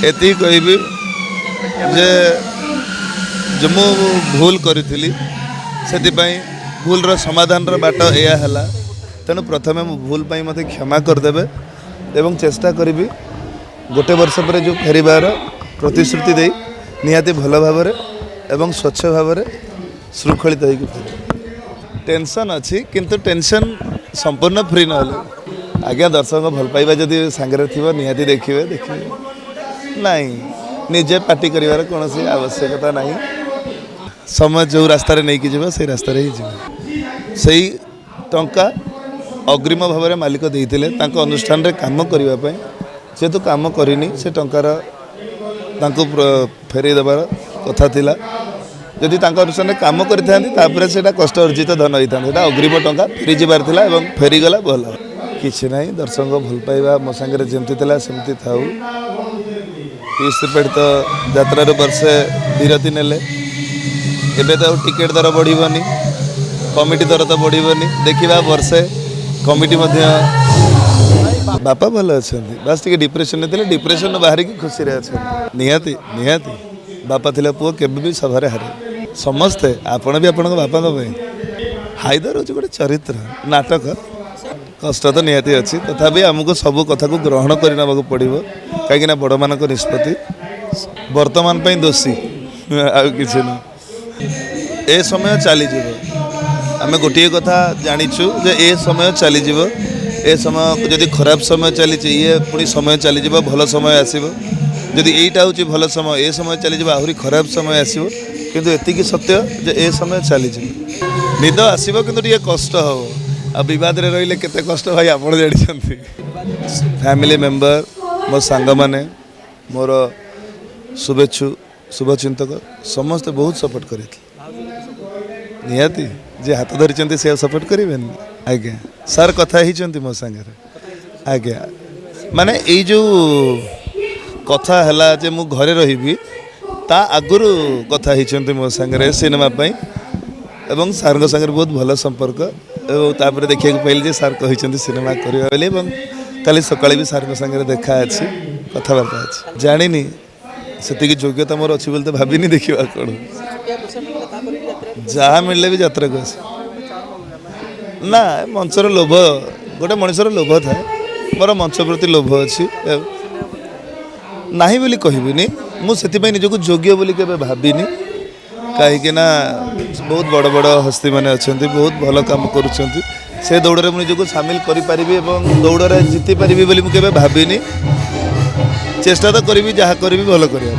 ଏତିକି କହିବି ଯେ ଯେ ମୁଁ ଭୁଲ କରିଥିଲି, ସେଥିପାଇଁ ଭୁଲର ସମାଧାନର ବାଟ ଏଇଆ ହେଲା। ତେଣୁ ପ୍ରଥମେ ମୁଁ ଭୁଲ ପାଇଁ ମୋତେ କ୍ଷମା କରିଦେବେ ଏବଂ ଚେଷ୍ଟା କରିବି ଗୋଟେ ବର୍ଷ ପରେ ଯେଉଁ ଫେରିବାର ପ୍ରତିଶ୍ରୁତି ଦେଇ ନିହାତି ଭଲ ଭାବରେ ଏବଂ ସ୍ୱଚ୍ଛ ଭାବରେ ଶୃଙ୍ଖଳିତ ହେଇକି ଫେରିବି। ଟେନସନ୍ ଅଛି, କିନ୍ତୁ ଟେନସନ୍ ସମ୍ପୂର୍ଣ୍ଣ ଫ୍ରି ନହେଲେ ଆଜ୍ଞା ଦର୍ଶକଙ୍କ ଭଲ ପାଇବା ଯଦି ସାଙ୍ଗରେ ଥିବ ନିହାତି ଦେଖିବେ ଦେଖିବେ। ନାଇଁ, ନିଜେ ପାଟି କରିବାର କୌଣସି ଆବଶ୍ୟକତା ନାହିଁ। ସମୟ ଯେଉଁ ରାସ୍ତାରେ ନେଇକି ଯିବ ସେଇ ରାସ୍ତାରେ ହିଁ ଯିବ। ସେଇ ଟଙ୍କା ଅଗ୍ରିମ ଭାବରେ ମାଲିକ ଦେଇଥିଲେ ତାଙ୍କ ଅନୁଷ୍ଠାନରେ କାମ କରିବା ପାଇଁ। ଯେହେତୁ କାମ କରିନି, ସେ ଟଙ୍କାର ତାଙ୍କୁ ଫେରେଇ ଦେବାର କଥା ଥିଲା। ଯଦି ତାଙ୍କ ଅନୁଷ୍ଠାନରେ କାମ କରିଥାନ୍ତି, ତାପରେ ସେଇଟା କଷ୍ଟ ଅର୍ଜିତ ଧନ ହେଇଥାନ୍ତା। ସେଇଟା ଅଗ୍ରିମ ଟଙ୍କା ଫେରିଯିବାର ଥିଲା ଏବଂ ଫେରିଗଲା, ଭଲ। କିଛି ନାହିଁ, ଦର୍ଶକଙ୍କ ଭଲ ପାଇବା ମୋ ସାଙ୍ଗରେ ଯେମିତି ଥିଲା ସେମିତି ଥାଉ। ପିୟୁଷ ତ୍ରିପାଠୀ ତ ଯାତ୍ରାରୁ ବର୍ଷେ ବିରତି ନେଲେ, ଏବେ ତ ଆଉ ଟିକେଟ୍ ଦର ବଢ଼ିବନି, କମିଟି ଦର ତ ବଢ଼ିବନି। ଦେଖିବା ବର୍ଷେ କମିଟି ମଧ୍ୟ। ବାପା ଭଲ ଅଛନ୍ତି, ବାସ୍ ଟିକେ ଡିପ୍ରେସନରେ ଥିଲେ, ଡିପ୍ରେସନରୁ ବାହାରିକି ଖୁସିରେ ଅଛନ୍ତି। ନିହାତି ନିହାତି, ବାପା ଥିଲା ପୁଅ କେବେ ବି ସଭାରେ ହାରେ। ସମସ୍ତେ ଆପଣ ବି ଆପଣଙ୍କ ବାପାଙ୍କ ପାଇଁ। ହାଇଦର ହେଉଛି ଗୋଟେ ଚରିତ୍ର ନାଟକ। କଷ୍ଟ ତ ନିହାତି ଅଛି, ତଥାପି ଆମକୁ ସବୁ କଥାକୁ ଗ୍ରହଣ କରି ନେବାକୁ ପଡ଼ିବ, କାହିଁକିନା ବଡ଼ମାନଙ୍କ ନିଷ୍ପତ୍ତି। ବର୍ତ୍ତମାନ ପାଇଁ ଦୋଷୀ ଆଉ କିଛି ନୁହଁ। ଏ ସମୟ ଚାଲିଯିବ। ଆମେ ଗୋଟିଏ କଥା ଜାଣିଛୁ ଯେ ଏ ସମୟ ଚାଲିଯିବ। ଏ ସମୟ ଯଦି ଖରାପ ସମୟ ଚାଲିଛି, ଇଏ ପୁଣି ସମୟ ଚାଲିଯିବ, ଭଲ ସମୟ ଆସିବ। ଯଦି ଏଇଟା ହେଉଛି ଭଲ ସମୟ, ଏ ସମୟ ଚାଲିଯିବ, ଆହୁରି ଖରାପ ସମୟ ଆସିବ। କିନ୍ତୁ ଏତିକି ସତ୍ୟ ଯେ ଏ ସମୟ ଚାଲିଯିବ। ନିଦ ଆସିବ, କିନ୍ତୁ ଟିକେ କଷ୍ଟ ହେବ। ଆଉ ବିବାଦରେ ରହିଲେ କେତେ କଷ୍ଟ ଭାଇ ଆପଣ ଜାଣିଛନ୍ତି। ଫ୍ୟାମିଲି ମେମ୍ବର, ମୋ ସାଙ୍ଗମାନେ, ମୋର ଶୁଭେଚ୍ଛୁ ଶୁଭଚିନ୍ତକ ସମସ୍ତେ ବହୁତ ସପୋର୍ଟ କରିଥିଲେ। ନିହାତି ଯିଏ ହାତ ଧରିଛନ୍ତି ସେ ଆଉ ସପୋର୍ଟ କରିବେନି? ଆଜ୍ଞା ସାର୍ କଥା ହେଇଛନ୍ତି ମୋ ସାଙ୍ଗରେ ଆଜ୍ଞା। ମାନେ ଏଇ ଯେଉଁ କଥା ହେଲା ଯେ ମୁଁ ଘରେ ରହିବି, ତା ଆଗରୁ କଥା ହେଇଛନ୍ତି ମୋ ସାଙ୍ଗରେ ସିନେମା ପାଇଁ, ଏବଂ ସାର୍ଙ୍କ ସାଙ୍ଗରେ ବହୁତ ଭଲ ସମ୍ପର୍କ। ଏବଂ ତାପରେ ଦେଖିବାକୁ ପାଇଲି ଯେ ସାର୍ କହିଛନ୍ତି ସିନେମା କରିବା ବୋଲି, ଏବଂ କାଲି ସକାଳେ ବି ସାର୍ଙ୍କ ସାଙ୍ଗରେ ଦେଖା ଅଛି, କଥାବାର୍ତ୍ତା ଅଛି। ଜାଣିନି, ସେତିକି ଯୋଗ୍ୟତା ମୋର ଅଛି ବୋଲି ତ ଭାବିନି। ଦେଖିବା କ'ଣ, ଯାହା ମିଳିଲେ ବି ଯାତ୍ରାକୁ ଆସେ ନା। ମଞ୍ଚର ଲୋଭ, ଗୋଟେ ମଣିଷର ଲୋଭ ଥାଏ। ମୋର ମଞ୍ଚ ପ୍ରତି ଲୋଭ ଅଛି, ନାହିଁ ବୋଲି କହିବିନି। ମୁଁ ସେଥିପାଇଁ ନିଜକୁ ଯୋଗ୍ୟ ବୋଲି କେବେ ଭାବିନି, କାହିଁକି ନା ବହୁତ ବଡ଼ ବଡ଼ ହସ୍ତିମାନେ ଅଛନ୍ତି, ବହୁତ ଭଲ କାମ କରୁଛନ୍ତି। ସେ ଦୌଡ଼ରେ ମୁଁ ନିଜକୁ ସାମିଲ କରିପାରିବି ଏବଂ ଦୌଡ଼ରେ ଜିତିପାରିବି ବୋଲି ମୁଁ କେବେ ଭାବିନି। ଚେଷ୍ଟା ତ କରିବି, ଯାହା କରିବି ଭଲ କରିବା।